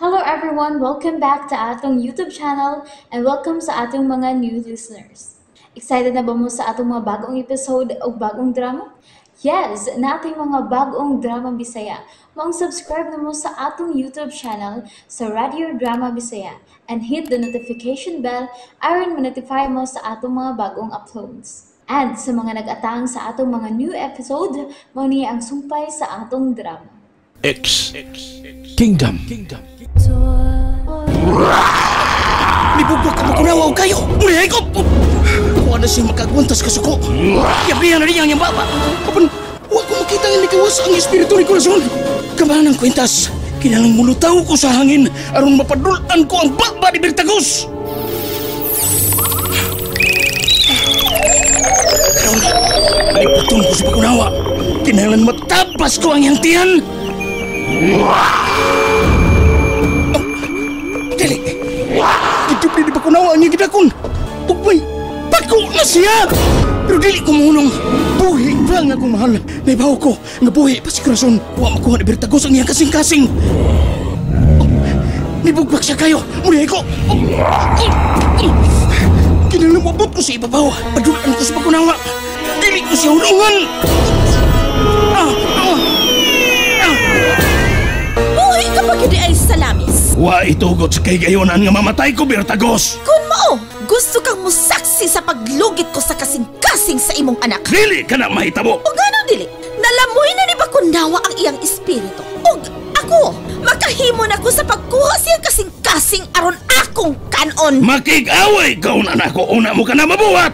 Hello everyone! Welcome back to atong YouTube channel and welcome sa atong mga new listeners. Excited na ba mo sa atong mga bagong episode o bagong drama? Yes! Nating mga bagong drama Bisaya. Maong subscribe na mo sa atong YouTube channel sa Radio Drama Bisaya and hit the notification bell aron ma-notify mo sa atong mga bagong uploads. And sa mga nag-atang sa atong mga new episode, mao ni ang sumpay sa atong drama. X Kingdom. Nibugok ka makunawa o kayo! Muli ko! Kuha na siya makagwantas kasuko. Yablihan na niya ang iyang baba. Kapan, huwag ko makita nga nikawas ang espiritu ni Corazon. Kabahan ang kwentas. Kinalang mulutaw ko sa hangin aron mapadulan ko ang baba ni Bertagos. Karon, maliputon ko sa pakunawa. Kinalang matabas ko ang iyang tiyan. Oh, dili. Gidupli di pakunawa ang iyang gidakon. Ugmay, pako na siya! Pero dili ko munong. Buhi pa nga akong mahal. Naibaw ko nga buhi pa si Corazon. Wa makuha ni Bertagos ang iyang kasing-kasing. Oh, nibugbak siya kayo. Muli ko. Oh, oh, oh. Kinahanglan moabot ko sa ibabaw. Padulaan ko sa pakunawa. Dili ko siya hunungan. Ah, ah, ah. Buhi ka pa gyud ay salamis. Wa itugot sa kahigayonan nga mamatay ko, Bertagos. Kun mao, gusto kang musaksi sa paglugit ko sa kasing-kasing sa imong anak. Dili ka na mahitabo. O gano'n dili, nalamoy na ni Bakunawa ang iyang espiritu. Og ako, makahimo na ko sa pagkuha siyang kasing-kasing aron akong kanon. Makig-away ka una na ako, una mo ka na mabuhat.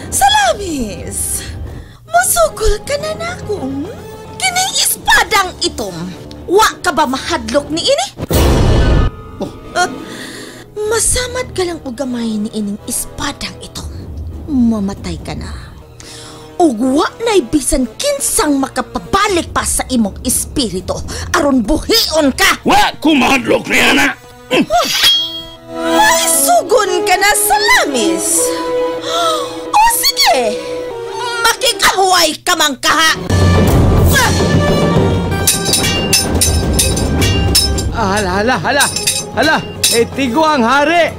Salamis, musugol ka na nako. Kining espadang itom, wa ka ba mahadlok ni ini? Oh. Masamad ka lang og gamay ni ining espadang itom. Mamatay ka na. Ug wa na'y bisan kinsang makapabalik pa sa imong espiritu aron buhion ka. Wa ko mahadlok ni ana. May sugon ka na, Salamis. O sige, makikahuay ka man kaha. Ah, hala, hala, hala. Hala, eh, tiguang hari.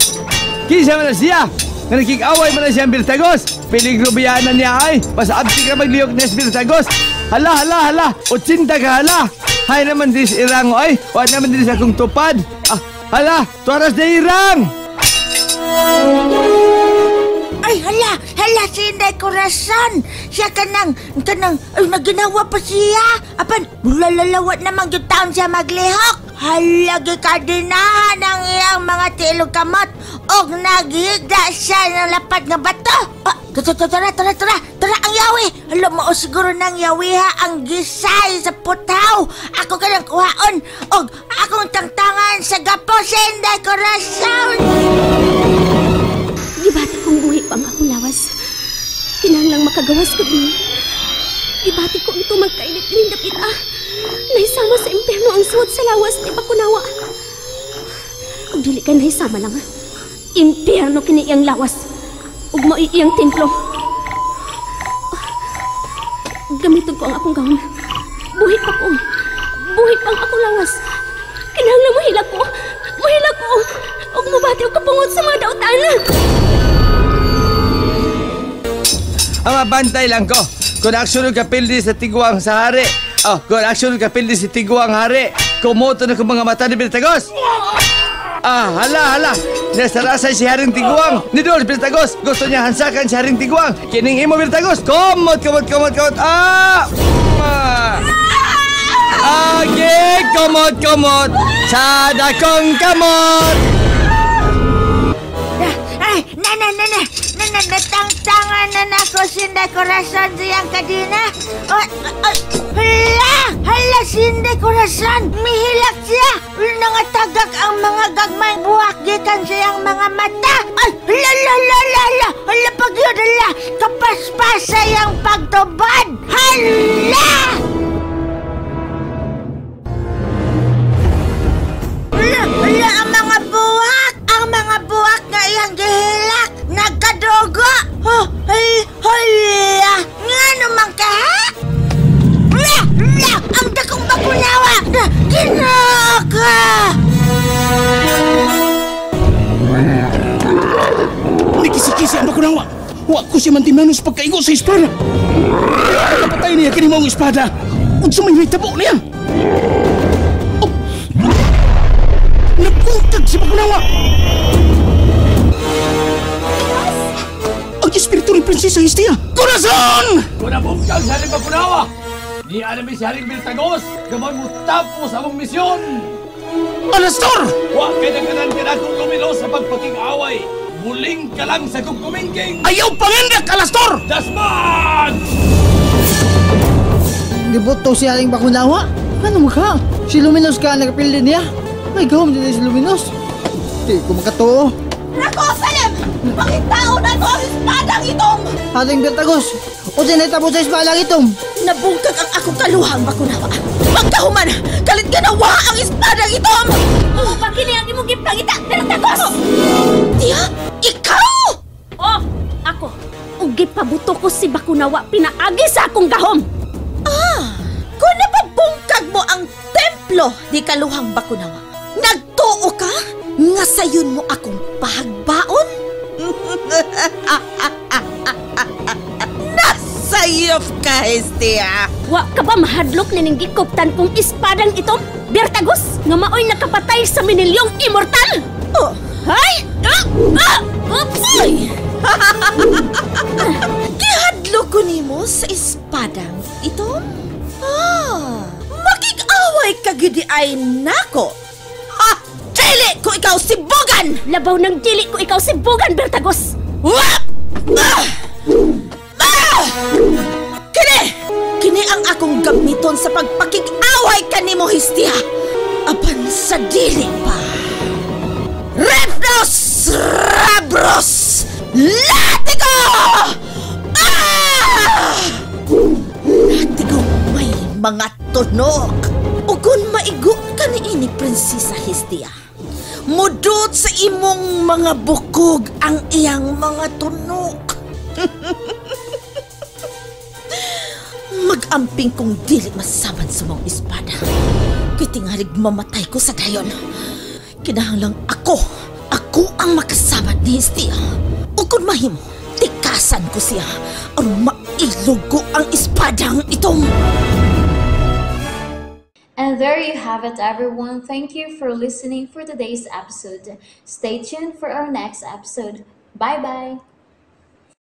Kinsa man na siya? Nga nakikaway man na siya ang Bertagos. Peligro biyanan niya ay. Basta abti ka magliyok niya si Bertagos. Hala, hala, hala. 80 ka hala. Hay naman dis irang ay. Wa naman dis akong tupad. Ah, hala, tuwaras na irang. Ay, hala, hala si Inday Corazon. Siya kanang, ay, naginawa pa siya. Apan, lalawat namang yung taon siya maglihok. Hala, gikadinahan ang iyang mga tilog kamot. Og naghigda siya ng lapat nga bato. Ah, tara, tara, tara, tara ang yawi. Hala, mao siguro ng yawiha ang gisay sa putaw. Ako kanang kuhaon. Og akong tangtangan sa gapo si Inday Corazon. Gibati kong buhi pa ang akong lawas. Kinahanglang makagawas ko din. Gibati ko ito magkainit din dapit ah. Nahisama sa impyerno ang suot sa lawas ni Bakunawa. Ug dili ka nahisama lang ah. Impyerno kini iyang lawas. Ug mao iyang templo. Gamiton ko ang akong gahom. Buhi pa ko. Buhi pa ang akong lawas. Kinahanglang mohilak ko. Mohilak ko. Ug mobati og kapungot sa mga dautan. Ama, bantay lang ko. Kung aksyon og kapildi sa tiguang sa hari. Oh, kung aksyon og kapildi sa tiguang hari. Kumoto na kong mga mata ni Bertagos. Ah, hala, hala. Nasarasay si Haring Tiguang. Ni Dol Bertagos. Gusto niya hansakan si Haring Tiguang. Kining imo Bertagos. Komot, komot, komot, komot. Ah! Ah! Okay, komot, komot. Sa dakong kamot. Ay, na, na, na, na, na, na, natangtangan na nako si Inday Corazon siyang kadina. Oh, oh, hala, hala si Inday Corazon, mihilak siya. Nangatagak ang mga gagmay buhak gikan siyang mga mata. Ay, hala, hala, hala, hala, hala, pagyud, hala, kapaspas sa iyang pagtubad. Hala! Hala, hala, ang mga buhak! Ang mga buhak nga iyang gihilak! Nagkadugo! Oh, hala! Nga naman ka, ha? Hala! Hala! Ang dakong bakunawa! siya mantimanos pagkaigo sa espada. Pagkapatay niya kini maong espada. Unsa may nahitabo niya? Oh! Nabungkag si Bakunawa! Ang espiritu ni Prinsesa Hestia! Corazon! Kung nabungkag sa Haring Bakunawa, di anami si Haring Biltagos, gamay mo tapos among misyon! Alastor! Wa kay nagkanan ka na kung lumilos sa pagpakig-away. Muling ka lang sa kugkumingking! Ayaw pangandak, Alastor! Dasman! Gibuto si Haring Bakunawa? Ano mo ka? Si Luminos ka ang nagapildi niya? May gahom din si Luminos. Di ko makatuo. Nako, Salem! Pakitao na to ang espadang itom! Haring Bertagos, o sinay sa espadang itom. Nabungkag ang akong kaluhang, Bakunawa. Pagkahuman, kalit ganawa ang espadang itom! Oh, bakini ang imong gipangita, Bertagos! Tiya, ikaw! Oh, ako. Ug gipabuto ko si Bakunawa pinaagi sa akong gahom. Ah, kung napabungkag mo ang templo ni Kaluhang Bakunawa, nagtuo ka nga sayon mo akong pahagbaon? Nasayop ka, Hestia! Wa ka ba mahadlok nining gikuptan kong espadang itom? Bertagos, nga maoy nakapatay sa minilyong immortal! Oh. Hay! Ah! Ah! Oops! Ay! Gihadlok ko nimo sa espadang itom? Ah, makig-away ka gidi ay nako. Ha! Dili ko ikaw si Bugan! Labaw ng dili ko ikaw si Bugan, Bertagos! Wap! Ah! Ah! Kini! Kini ang akong gamiton sa pagpakig-away kanimo, Hestia! Apan sa dili pa. Repnos! Rabros! Latigo! Ah! Latigo may mga tunok. O kung maigo ka niini, Prinsesa Hestia, mudot sa imong mga bukog ang iyang mga tunok. Mag-amping kong dili masaman sa mong espada. Kay tingalig mamatay ko sa dayon. Kinahanglang ako ang makasabat ni Hestia. O kung mahimo, tikasan ko siya aron mailog ko ang espadang itong. And there you have it, everyone. Thank you for listening for today's episode. Stay tuned for our next episode. Bye-bye!